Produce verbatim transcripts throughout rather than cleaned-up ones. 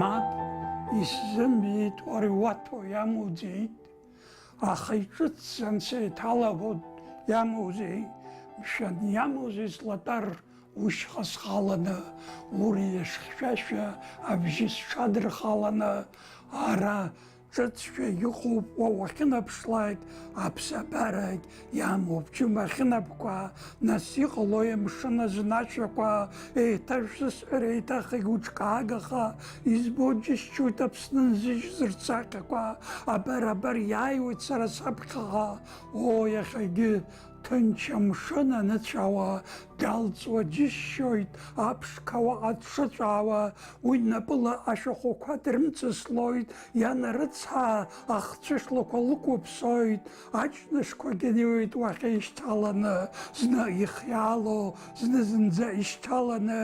Мап, исзымбеит, уара иуаҭәоу иамуӡеит, аха иҿыцӡан сеиҭалагоит, иамуӡеи, мшәан, иамуӡеи слатәар ушьха схаланы, уриа шхьшәашәа абжьы сҽадырхаланы, ара ҿыцшәа иҟоуп, уа уахьынаԥшлак, аԥсабарагь иамоуп џьым ахьынапқәа, нас иҟалои амшын азын ашәақәа, еиҭашәзысҳәар еиҭах егьуҿкаагаха, избо џьысшьоит Аԥсны нзыжьыз рцахьақәа, абар, абар иааиуеит сара саԥхьаҟа, оо, иахьагьы ҭынч амшын аныцәаауа, далҵуа џьысшьоит, аԥшқа уаҟа дшыҵәаауа, уи напыла ашәахәақәа дрымҵыслоит, ианарыцҳа, ахцәышлақәа лықәыԥсоит, аҷнышқәагьы неиуеит уахьа ишьҭаланы, зны ихиаало, зны зынӡа ишьҭаланы,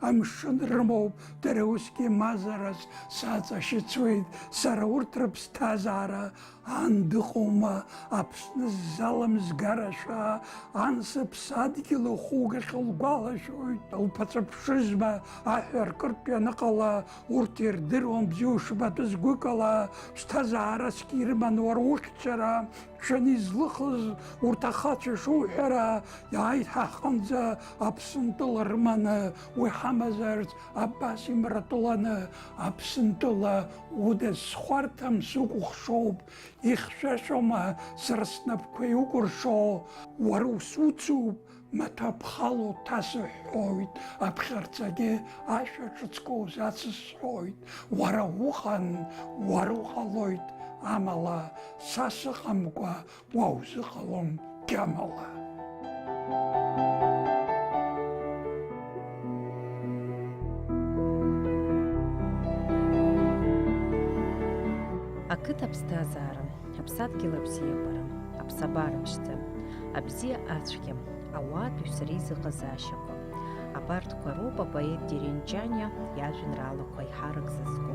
амшын рымоуп, дара усгьы мазараз саҵашьыцуеит, сара урҭ рыԥсҭазаара Ан дыҟоума, Аԥсны ззалам згарашәа, ан сыԥсадгьыл ухугахь лгәалашәоит, лԥацәа ԥшызма аҳәа ркыртә ианыҟала, урҭ ирдыруан бзиа ушбатәыз гәыкала, ԥсҭазаарасгьы ирыман уара ухьчара, мшәан излыхыз урҭ ахацәа шуҳәара, иааит ҳаҟынӡа Аԥсынтәыла рыманы, уи ҳамазарц абас имратәыланы, Аԥсынтәыла Удаз схәарҭам, сукәыхшоуп, ихьшәашәома сара снапқәа иукәыршо, уара усуцуп, маҭәа ԥхало ҭасыҳәҳәоит, аԥхьарцагьы ашәа ҿыцқәа узацысҳәоит, уара уҟан, уара уҟалоит, амала са сыҟамкәа уа узыҟалом гьамала. Ақыҭа аԥсҭазаара, аԥсадгьыл абзиабара, аԥсабара ԥшӡа, абзиа ацәгьа, ауаатәыҩса реизыҟазаашьақәа, абарҭқәа роуп апоет Терент Ҷаниа иажәеинраалақәа аиҳарак зызку.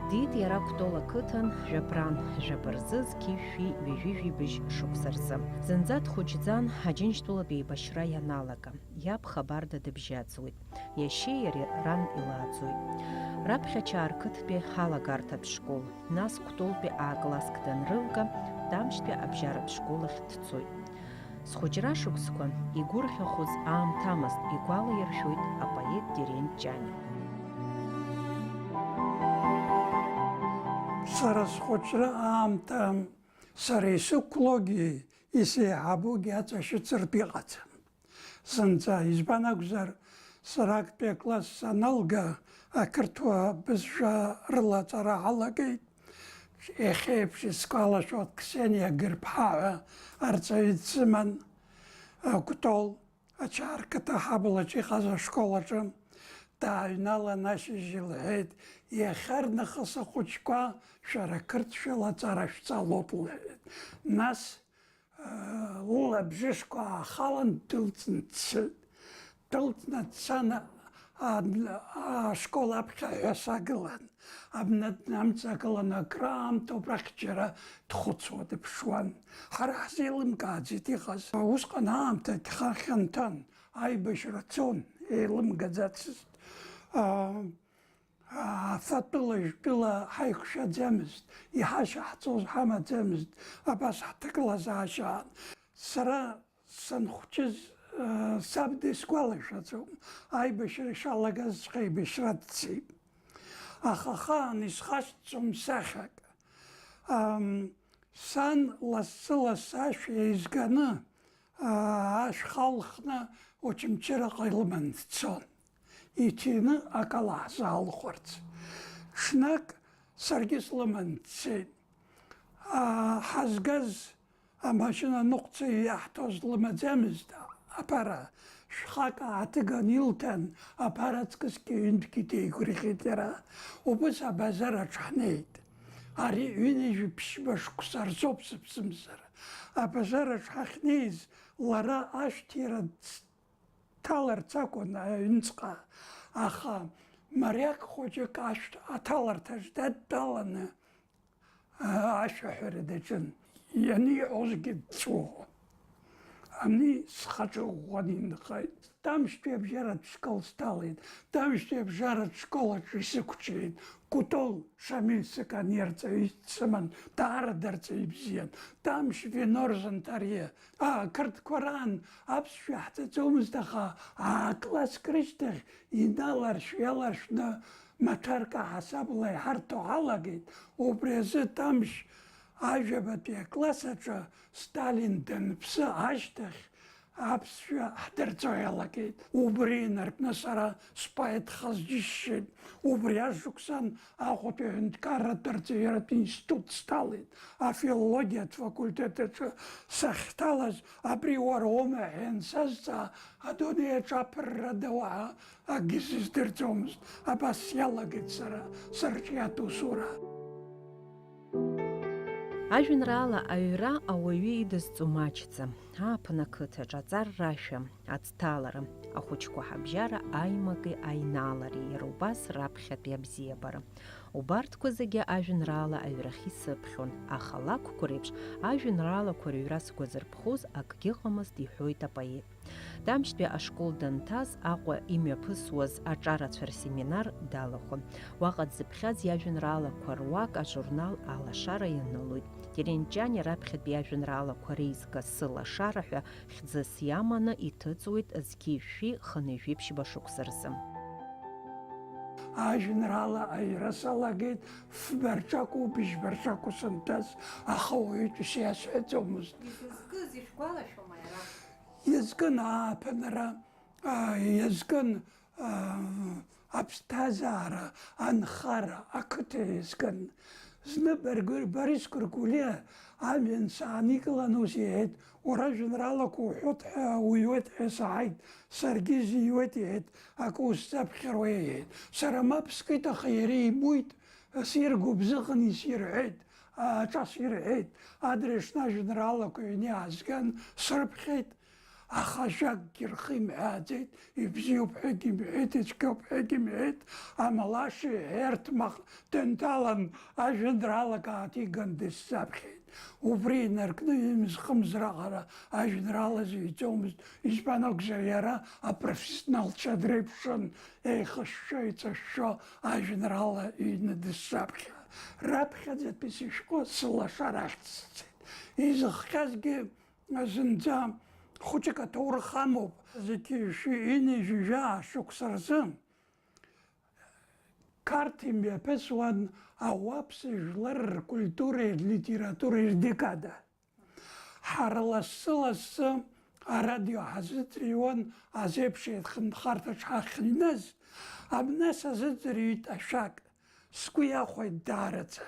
Диит иара Кәтол ақыҭан, жәабран, жәаба рзы зқьи жәшәи ҩажәи жәибжь шықәса рзы. Зынӡа дхәыҷӡан, Аџьынџьтәылатә еибашьра ианалага, иаб Хабарда дыбжьаӡуеит. Иашьеи иареи ран илааӡоит. Раԥхьа Чаарқыҭтәи алагарҭатә школ, нас Кәтолтәи А-класск данрылга, Тамшьтәи абжьаратә школ ахь дцоит. Схәыҷра шықәсқәа игәырӷьахоз аамҭамызт, игәалаиршәоит апоет Терент Ҷаниа. Сара схәыҷра аамҭа, сара исықәлогьы, исеиҳабугьы аҵашьыцыртә иҟаӡам. Зынӡа, избан акәзар, сара актәи акласс саналга, ақырҭуа бызшәа рылаҵара ҳалагеит. Иахьеиԥш исгәалашәоит, Қсениа Гырԥҳа ҳәа арҵаҩы дсыман, Кәтол Ачаарқыҭа ҳаблаҿ иҟаз ашкол аҿы дааҩналан, ашьыжь илҳәеит, иахьарнахыс ахәыҷқәа шәара қырҭшәала аҵара шәҵалоит, лҳәеит. Нас лылабжышқәа аахалан, дылҵны дцеит. Дылҵны дцан, а-, ашкол аԥхьа ҳәа сагылан. Абна днамҵагылан, акраамҭа убрахь џьара дхәыцуа дыԥшуан. Ҳара ҳзеилымкааӡеит иҟаз. Усҟан аамҭагь ха хьанҭан, аибашьра цон, еилымгаӡацызт. А, Афатәыла, жәтәыла ҳаиқәшәаӡамызт, иҳашьаҳҵоз ҳамаӡамызт, абас ҳҭагылазаашьа аан. Сара санхәҷыз, саб дысгәалашәаӡом, аибашьра ишалагазҵәҟьа еибашьра дцеит. Аха ахаан исхашҭӡом сахьак. Ам, сан лассы-лассы ашә еизганы, аа, ашә халхны Очамчыраҟа илыман дцон. Иҭины акала ҳзаалхәарц. Ҽнак саргьы слыман дцеит. Аа, ҳазгаз амашьына ныҟәцаҩ иаҳҭоз лымаӡамызт, аԥара шәхак ааҭыган илҭан, аԥара аҵкысгьы ҩынтәгьы деигәырӷьеит иара. Убыс абазараҿ ҳнеит. Ари ҩынҩажәи ԥшьба шықәса рзоуп сыԥсымзар. Абазараҿ ҳахьнеиз, лара ашәҭира дҭаларц акәын аҩныҵҟа, аха мариак хәыҷык ашәҭ аҭаларҭаҿ дадтәаланы, ашәаҳәара даҿын. Ианиҳәозгьы дҵәуон. Ани схаҿы ӷәӷәаны инхеит. Тамшьтәи абжьаратә школ сҭалеит. Тамшьтәи абжьаратә школ аҿы исықәҿиеит. Кәтол Шамиль саканирҵаҩы дсыман, даараӡа арҵаҩы ибзиан. Тамшь Венор Занҭариа. Аа, ақырҭқәа раан аԥсшәа ҳҵаӡомызт, аха аа-класск рышьҭахь иналаршә-иаларшәны маҭәарк аҳасабала иҳарҭо ҳалагеит. Убри азы Тамшь ажәабатәи акласс аҿы Сталин данԥсы ашьҭахь аԥсшәа ҳдырҵо иалагеит. Убри инаркны сара споет хаз џьысшьеит. Убри ашықәсан Аҟәатәи аҳәынҭқарратә арҵаҩратә институт сҭалеит. Афилологиатә факультет аҿы сахьҭалаз, абри уара уоума ҳәа иансазҵаа, адунеи аҿы аԥыррада уаҳа акгьы сыздырӡомызт. Абас иалагеит сара сырҿиатә усура. Ажәеинраала аҩра ауаҩы идызҵо маҷӡам. Ааԥын ақыҭаҿ аҵар рашәа, аӡҭалара, ахәыҷқәа ҳабжьара аимаки аинаалареи, иара убас раԥхьатәи абзиабара. Убарҭқәа зегьы ажәеинраала аҩрахь исыԥхьон, аха алакәқәа реиԥш ажәеинраалақәа рыҩра сгәазырԥхоз акгьы ыҟамызт, иҳәоит апоет. Тамшьтәи ашкол данҭаз Аҟәа имҩаԥысуаз аҿарацәа рсеминар далахәын. Уаҟа дзыԥхьаз иажәеинраалақәа руак ажурнал Алашара ианылоит. Терент Ҷаниа раԥхьатәи иажәеинраалақәа реизга Сылашара ҳәа хьӡыс иаманы иҭыҵуеит зқьи жәшәи хынҩажәи ԥшьба шықәса рзы. Ажәеинраала аҩра салагеит фба рҿакәу быжьба рҿакәу санҭаз, аха уаҩытәыс иасҳәаӡомызт. Изызкыз ишәгәалашәома иара? Иазкын ааԥынра, аа, иазкын, аа, аԥсҭазаара, анхара, ақыҭа иазкын. Зны Баргәыр-, Борис Гәыргәлиа амҩан сааникылан ус иҳәеит, уара жәеинраалақәа уҳәоит ҳәа, уҩуеит ҳәа саҳаит, саргьы зыҩуеит, иҳәеит, акы усзаԥхьар уеиҳәеит. Сара мап скит, аха иара ибоит, сиргәыбзыӷын исирҳәеит, аҿа сирҳәеит, адырҩаҽны ажәеинраалақәа ҩны иаазган, срыԥхьеит. Аха ажәакгьы рхы имҳәааӡеит, ибзиоуп ҳәагьы имҳәеит, ицәгьоуп ҳәагьы имҳәеит, амала ашьыҳәа иарҭмаҟ дынҭалан, ажәеинраалак ааҭиган дысзаԥхьеит. Убри инаркны имз-хымз раҟара ажәеинраала зыҩӡомызт, избан акәзар, иара апрофессионалцәа дреиԥшын, еихышәшәо, еиҵышәшәо ажәеинраала ҩны дысзаԥхьа. Раԥхьаӡатәи сышәҟәы Сылашарахь дсыцеит. Изыхҟьазгьы зынӡа хәыҷык аҭоурых амоуп. Зқьи жәшәи ҩынҩажәи жәаа шықәса рзы Қарҭ имҩаԥысуан ауаԥс жәлар ркультуреи рлитературеи рдекада. Ҳара лассы-лассы арадио ҳазыӡырҩуан азеиԥш еиҭхынхарҭаҿ ҳахьыҩназ, абна сазыӡырҩит ашәак, сгәы иахәеит даараӡа.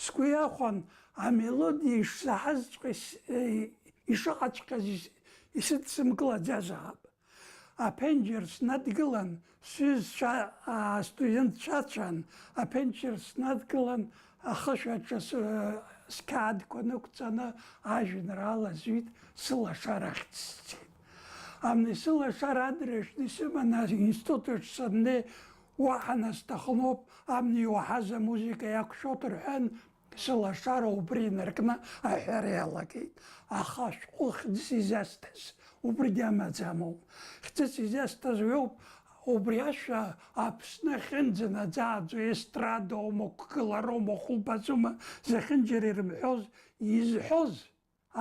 Сгәы иахәан, амелодиа ишсаҳазҵәҟьа ис-, е, ишыҟаҵәҟьаз ис-, исыдсымкылаӡазаап. Аԥенџьыр снадгылан, сҩызцәа, аа, астудентцәацәан, аԥенџьыр снадгылан, ахышә аҿы с-, сқьаадқәа нықәҵаны ажәеинраала зҩит, Сылашарахь дсцеит. Амни сылашара адырҩаҽны исыманы аинститут аҿы саннеи, уаҳа насҭахноуп, амни иуаҳаз амузыка иақәшәоит рҳәан, сылашара убри инаркны аҳәара иалагеит. Аха ашәҟәы хьӡыс изасҭаз убригьы амаӡамоуп. Хьӡыс изасҭаз уиоуп, убри ашәа Аԥсны ахьынӡанаӡааӡо естрадоума, қәгылароума, хәылԥазоума, зехьынџьара ирымҳәоз, изҳәоз,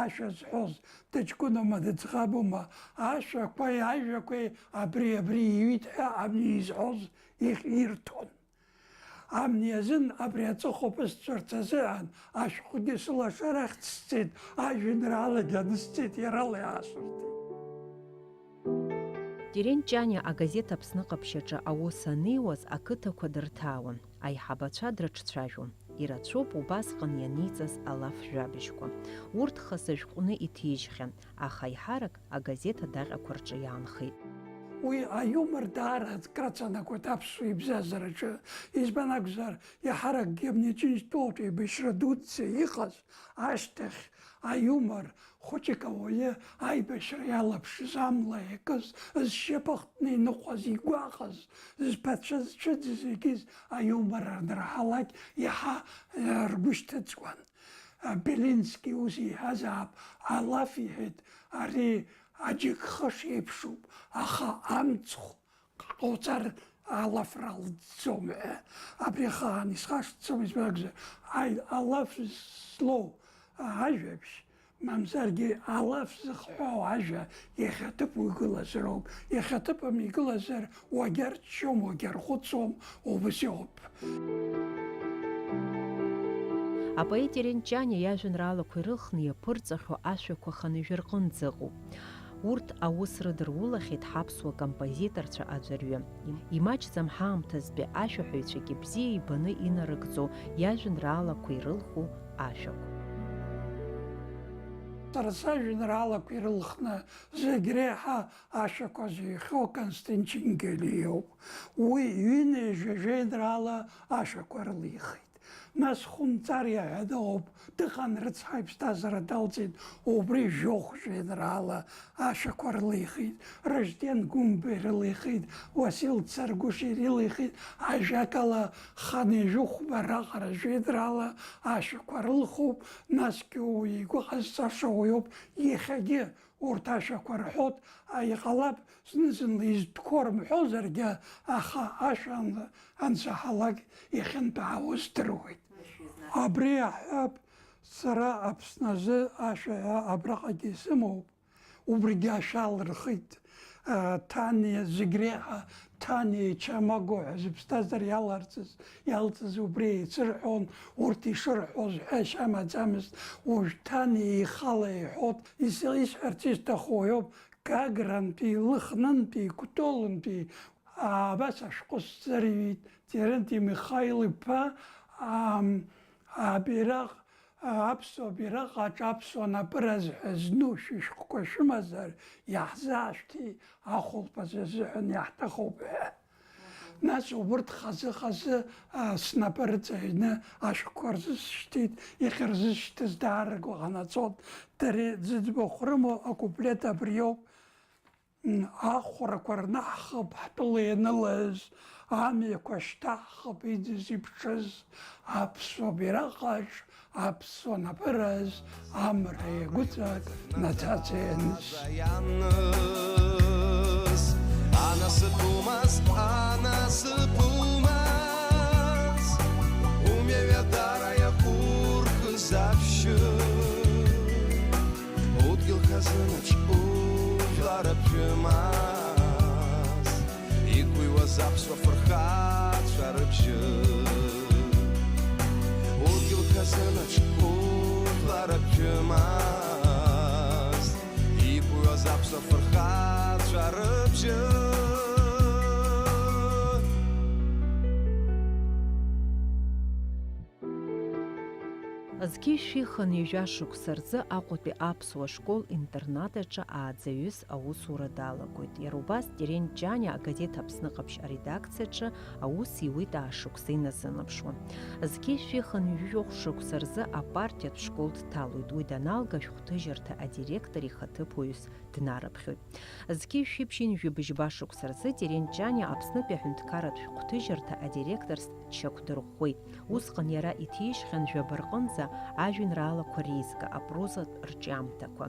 ашәа зҳәоз, дыҷкәыноума, дыӡӷабума, ашәақәеи ажәақәеи абри, абри иҩит ҳәа амни изҳәоз их-, ирҭон. Амни азын абри аҵыхәа ԥысҵәарц азыҳәан ашәҟәгьы сылашарахь дсцеит, ажәеинраалагьы анысҵеит, иарала иаасыртит. Терент Ҷаниа агазеҭ Аԥсны ҟаԥшь аҿы аус анеиуаз ақыҭақәа дырҭаауан, аиҳабацәа дрыҿцәажәон. Ирацәоуп убасҟан ианиҵаз алаф жәабжьқәа. Урҭ хазы шәҟәны иҭижьхьан, аха аиҳарак агазеҭ адаҟьақәа рҿы иаанхеит. Уи аиумор даара акраҵанакуеит аԥсуа ибзазараҿы. Избан акәзар, иаҳаракгьы абни аџьынџьтәылатә еибашьра дуӡӡа иҟаз ашьҭахь аиумор, хәыҷык ауаҩы аибашьра иалаԥшыз, амла иакыз, зшьапыхтны иныҟәаз, игәаҟыз, зԥацәа зцәыӡыз егьыс аиумор анырҳалак иаҳа, э, ргәы шьҭыҵуан. Белински ус иҳәазаап, алаф иҳәеит, Ари аџьыкхыш еиԥшуп, аха амцхә ҟауҵар алафра лӡӡом ҳәа. Абри ахаан исхашҭӡом, избан акәзар, аи-, алаф злоу ажәабжь, мамзаргьы алаф зыхҳәаау ажәа иахьа ҭыԥ угылазароуп. Иахьа ҭыԥ амигылазар, уагьарччом, уагьархәыцуам, убас иҟоуп. Апоет Терент Ҷаниа иажәеинраалақәа ирылхны иаԥырҵахьоу ашәақәа хынҩажәа рҟынӡа ыҟоуп. Урҭ аус рыдырулахьеит ҳаԥсуа композиторцәа аӡәырҩы. Имаҷӡам ҳаамҭазтәи ашәаҳәаҩцәагьы бзиа ибаны инарыгӡо иажәеинраалақәа ирылху ашәақәа. Сара сажәеинраалақәа ирылхны зегь реиҳа ашәақәа зыҩхьоу Константин Гели иоуп. Уи ҩынҩажәа жәеинраала ашәақәа рылихит. Нас Хәынҵариа ҳәа дыҟоуп, дыҟан, рыцҳа иԥсҭазаара далҵит, убри жәохә жәеинраала ашәақәа рылихит, Ражден Гәымба ирылихит, Уасил Царгәышиа ирылихит, ажәакала, хынҩажәи хәба раҟара жәеинраала ашәақәа рылхуп, насгьы уи игәы ҟазҵаша уиоуп, иахьагьы урҭ ашәақәа рҳәоит, а, иҟалап, зны-зынла изтәқәоу рымҳәозаргьы, аха ашәа ан-, анцәаҳалак иахьынтәаауа здыруеит. Абри аҳәап, сара Аԥсны азы ашәа ҳәа абраҟагьы исымоуп, убригьы ашәа алырхит. А, Ҭаниа, зегь реиҳа Ҭаниа ичамаго ҳәа зыԥсҭазаара иаларҵаз, иалҵыз убри еицырҳәон, урҭ ишырҳәоз ҳәашьа амаӡамызт, уажә Ҭаниа ихала иҳәот, ис-, исҳәарц исҭаху уиоуп, Гагрантәи, Лыхнынтәи, Кәтолынтәи, абас ашәҟәы сзырҩит, Терент Михаил-иԥа, ам, абираҟ, аԥсуа бираҟ аҿы аԥсуа напыразҳәа зну шәышәҟәқәа шәымазар, иаҳзаашәҭи, ахәылԥаз азыҳәан иаҳҭахуп ҳәа. Нас убырҭ хазы-хазы, а, снапы рыҵаҩны ашәҟәқәа рзысшьҭит, иахьырзысшьҭыз даара игәаҟанаҵон. Дара зыӡбахә рымоу акуплет абриоуп. Ахәрақәа рнаҳхып ҳтәыла ианылаз, амҩақәа шьҭаҳхып иӡыз-иԥҽыз, аԥсуа бираҟаҿ, аԥсуа напыраз, амра иагәыҵак наӡаӡа ианыз. Анасыԥ умаз, анасыԥ умаз, умҩа ҩадара иақәурхыз ашәшьы. Удгьыл хазынаҿ ужәлар аԥшәымаз, иқәыҩуаз аԥсуа фырхацәа рыбжьы. Удгьыл хазынаҿ ужәлар аԥшәымаз, иқәыҩуаз аԥсуа фырхацәа рыбжьы. Зқьи жәшәи хынҩажәа шықәса рзы Аҟәатәи аԥсуа школ-интернат аҿы ааӡаҩыс аусура далагоит. Иара убас Терент Ҷаниа агазеҭ Аԥсны Ҟаԥшь аредакциаҿы аус иуит аашықәса иназынаԥшуа. Зқьи жәшәи хынҩажәи жәохә шықәса рзы апартиатә школ дҭалоит, уи даналга ашәҟәҭыжьырҭа адиректор ихаҭыԥуаҩыс днарыԥхьоит. Зқьи жәшәи ԥшьынҩажәи быжьба шықәса рзы Терент Ҷаниа Аԥснытәи аҳәынҭқарратә шәҟәҭыжьырҭа адиректорс дшьақәдырӷәӷәеит. Усҟан иара иҭижьхьан жәаба рҟынӡа ажәеинраалақәа реизга, апрозатә рҿиамҭақәа.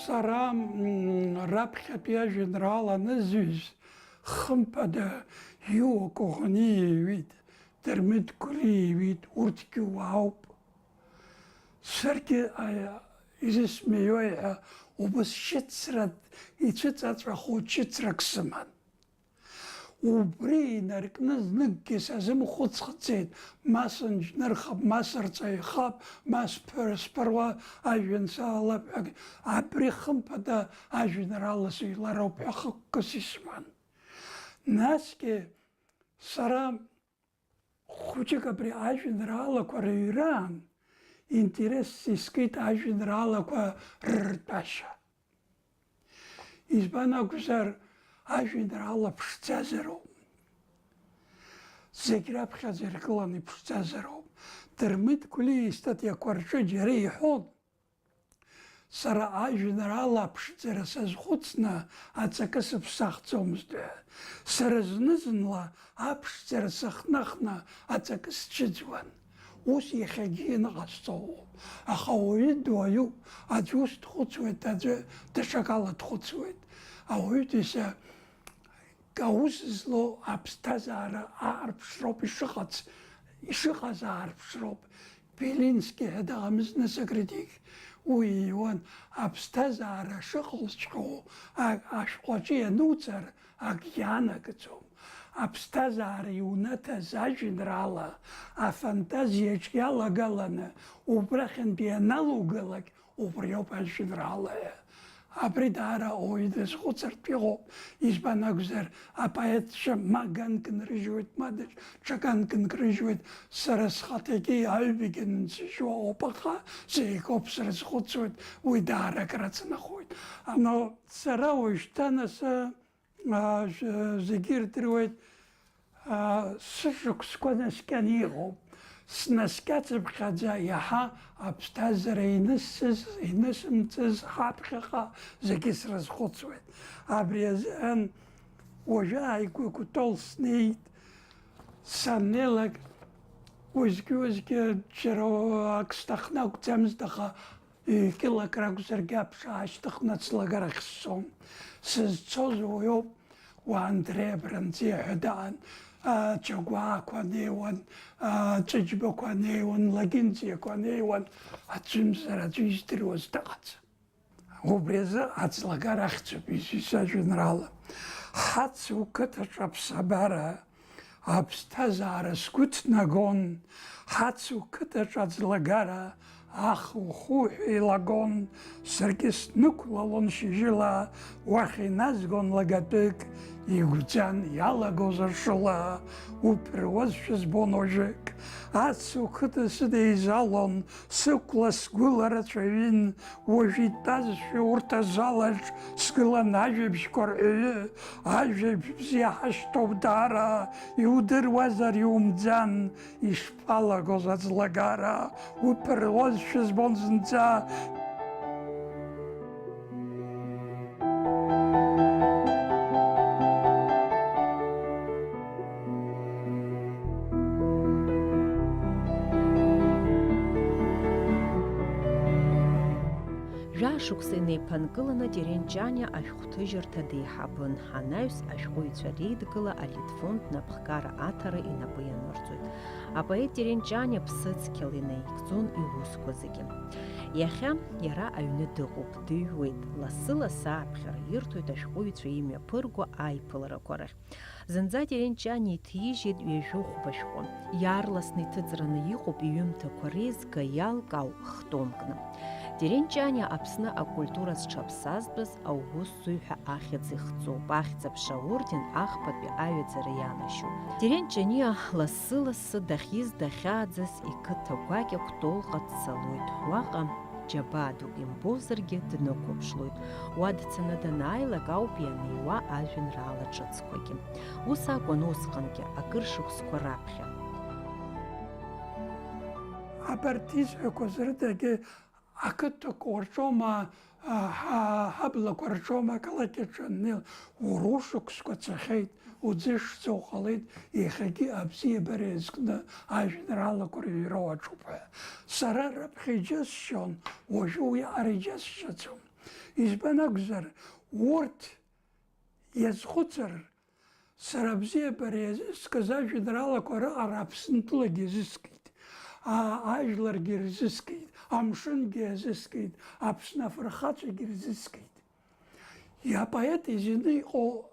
Сара, м, раԥхьатәи ажәеинраала анызҩыз, хымԥада, Иуа Коӷониа иҩит, Дырмит Гәлиа иҩит, урҭгьы уаауп. Саргьы, а, изысмеиуеи ҳәа убыс шьыцра, ицәыҵаҵәаху шьыцрак сыман. Убри инаркны зныкгьы сазымхәыцхӡеит, ма сынџьнырхап, ма сырҵаҩхап, ма сԥыр-, сԥыруа ажәҩан салалап ҳәа, абри хымԥада ажәеинраала сыҩлароуп ҳәа хықәкыс исыман. Насгьы сара хәыҷык абри ажәеинраалақәа рыҩраан интересс искит ажәеинраалақәа рыртәашьа. Избан акәзар, ажәеинраала ԥшӡазароуп. Зегь раԥхьаӡа иргыланы иԥшӡазароуп. Дырмит Гәлиа истатиақәа рҿы џьара иҳәон, сара ажәеинраала аԥшӡара сазхәыцны аҵакы сыԥсахӡомызт ҳәа. Сара зны-зынла аԥшӡара сыхнахны аҵакы сцәыӡуан. ус иахьагьы иныҟасҵо. Аха ауаҩы дуаҩуп, аӡә ус дхәыцуеит, аӡәы даҽакала дхәыцуеит. Ауаҩытәыҩса аус злоу аԥсҭазаара аарԥшроуп ишыҟац, ишыҟаз аарԥшроуп. Белински ҳәа дыҟамызт, нас акритик, уи иҩуан, аԥсҭазаара шыҟалҵәҟьоу а-, ашәҟәаҿы иануҵар, акгьы анагаӡом. Аԥсҭазаара иунаҭаз ажәеинраала афантазиаҿ иалагаланы убрахьынтә ианалугалак, убриоуп ажәеинраала ҳәа. Абри даара ауаҩы дазхәыцыртә иҟоуп, избан акәзар, апоетцәа ма ганк нрыжьуеит, ма даҽа ганк нрыжьуеит, сара схаҭагьы аҩбагьы нсыжьуа ауп, аха зегь акоуп срызхәыцуеит, уи даара акраҵанакуеит. Но сара уажәшьҭа нас, а, ж-, зегьы ирдыруеит, а, сышықәсқәа наскьаны иҟоуп. Снаскьацыԥхьаӡа иаҳа аԥсҭазаара инысыз, инысымҵыз ҳаԥхьаҟа зегьы срызхәыцуеит. Абри азыҳәан уажәы ааигәа Кәтол снеит. Саннеилак, уеизгьы-уеизгьы џьара ак сҭахны акәӡамызт, аха ҩ-кьылак ракәзаргьы аԥша аашьҭыхны аӡлагарахь сцон. Сызцоз уиоуп, уа Андреи Абранӡиа ҳәа даан, а, Ҷагәаақәа неиуан, а, Ҷыџьбақәа неиуан, Лагинӡиақәа неиуан, аӡәымзар аӡәы издыруаз дыҟаӡам. Убри азы аӡлагара ахьӡуп изҩыз ажәеинраала. Ҳацу қыҭаҿ аԥсабара, аԥсҭазаара сгәы ҭнагон, ҳацу қыҭаҿ аӡлагара аху-хуҳәа еилагон, саргьы снықәлалон шьыжьыла, уахь иназгон лагатәык, игәӡан иалагоз ашыла, уԥыруазшәа збон уажәык. Ацу қыҭа сыдеизалон, сықәла сгәыла рацәаҩын, уажә итәазшәа урҭ азалаҿ сгылан ажәабжьқәа рҳәаҩы, ажәабжь бзиа ҳашьҭоуп даара, иудыруазар иумӡан, ишԥалагоз аӡлагара, уԥыруазшәа збон зынӡа. Жәа шықәса инеиԥынкыланы Терент Ҷаниа ашәҟәҭыжьырҭа деиҳабын, анаҩс ашәҟәыҩҩцәа реидгыла Алитфонд напхгара аҭара инапы ианырҵоит. Апоет Терент Ҷаниа ԥсыцқьала инаигӡон иусқәа зегьы. Иахьа иара аҩны дыҟоуп, дыҩуеит, лассы-лассы ааԥхьара ирҭоит ашәҟәыҩҩцәа имҩаԥырго аиԥыларақәа рахь. Зынӡа Терент Ҷаниа иҭижьит ҩажәи хәба шәҟәы. Иаарласны иҭыҵраны иҟоуп иҩымҭақәа реизга иалкаау х-томкны. Терент Ҷаниа Аԥсны акультура зҽаԥсазтәыз аусзуҩ ҳәа ахьӡ ихҵоуп, ахьӡ-аԥша аорден ахԥатәи аҩаӡара ианашьоуп. Терент Ҷаниа лассы-лассы дахьиз дахьааӡаз иқыҭа гәакьа Кәтолҟа дцалоит, уаҟа џьабаа дук имбозаргьы днықәыԥшлоит. Уа дцаны данааилак ауп ианеиуа ажәеинраала ҿыцқәагьы. Ус акәын усҟангьы, акыр шықәсқәа раԥхьа. Абарҭ изҳәақәоз рыдагьы ақыҭақәа рҿоума, а, ҳа-, ҳаблақәа рҿоума, ақалақь аҿы аннеи, уара ушықәсқәа цахьеит. Уӡышӡа уҟалеит, иахьагьы абзиабара иазкны ажәеинраалақәа рыҩра уаҿуп ҳәа. Сара раԥхьа иџьасшьон, уажәы уиаҟара иџьасшьаӡом. Избан акәзар, урҭ иазхәыцыр, сара абзиабара иазыскыз ажәеинраалақәа рыҟара Аԥсынтәылагьы иазыскит, а-, ажәларгьы ирзыскит, амшынгьы иазыскит, Аԥсны афырхацәагьы ирзыскит. Иапоет изины иҟоу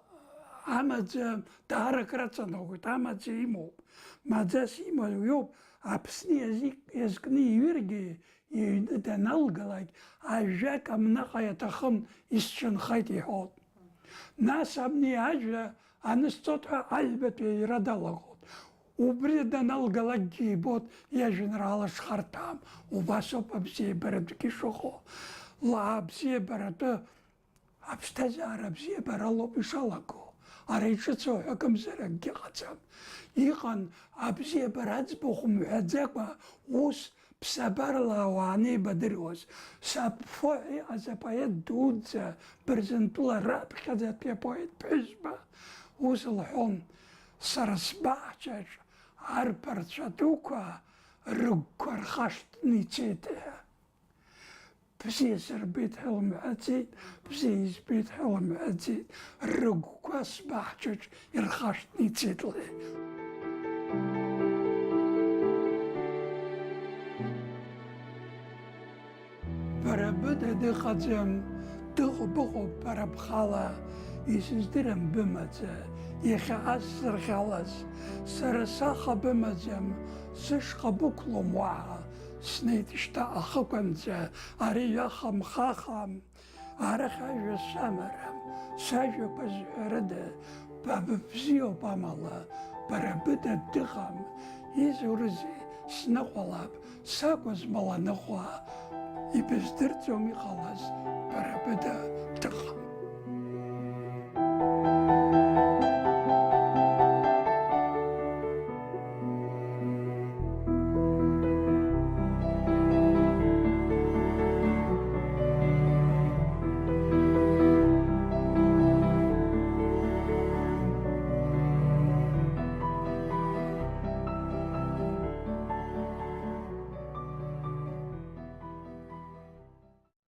амаӡа даара акраҵанакуеит, амаӡа имоуп. Маӡас имоу иоуп, Аԥсны иази-, иазкны иҩыргьы, иҩны даналгалак, ажәак амнаҟа иаҭахым, исчынхеит иҳәоит. Нас абни ажәа анысҵоит ҳәа аҩбатәи аҩра далагоит. Убри даналгалакгьы ибоит иажәеинраала шхарҭәаам, убасоуп абзиабаратәгьы шыҟоу. Ла абзиабаратәы аԥсҭазаара абзиабаралоуп ишалаго. Ара иҿыцу ҳәа акымзар акгьы ҟаӡам. Иҟан абзиабара аӡбахә мҳәаӡакәа ус ԥсабарала ауаа анеибадыруаз. Саԥфо ҳәа иҟаз апоет дуӡӡа, Бырзентәыла раԥхьаӡатәи апоет ԥҳәызба ус лҳәон, сара сбаҳчаҿ арԥарцәа дуқәа рыгәқәа рхашҭны ицеит ҳәа. Бзиа сырбеит ҳәа лымҳәаӡеит, бзиа избеит ҳәа лымҳәаӡеит, рыгәқәа сбаҳчаҿ ирхашҭны ицеит, лҳәеит. Бара быда дыҟаӡам, дыҟоуп, быҟоуп бара бхала, исыздырам бымаӡа, иахьа ас сзырхьалаз, сара саха бымаӡам, сышҟа бықәлом уаҳа, снеит шьҭа ахықәанӡа, ари ҩахам-хахам, арахь ажәа самарам, сажәақәа зҳәарыда, ба быбзиоуп амала, бара быда дыҟам, изурызеи, сныҟәалап, сакәызма ланыҟәа, ибыздырӡом иҟалаз, бара быда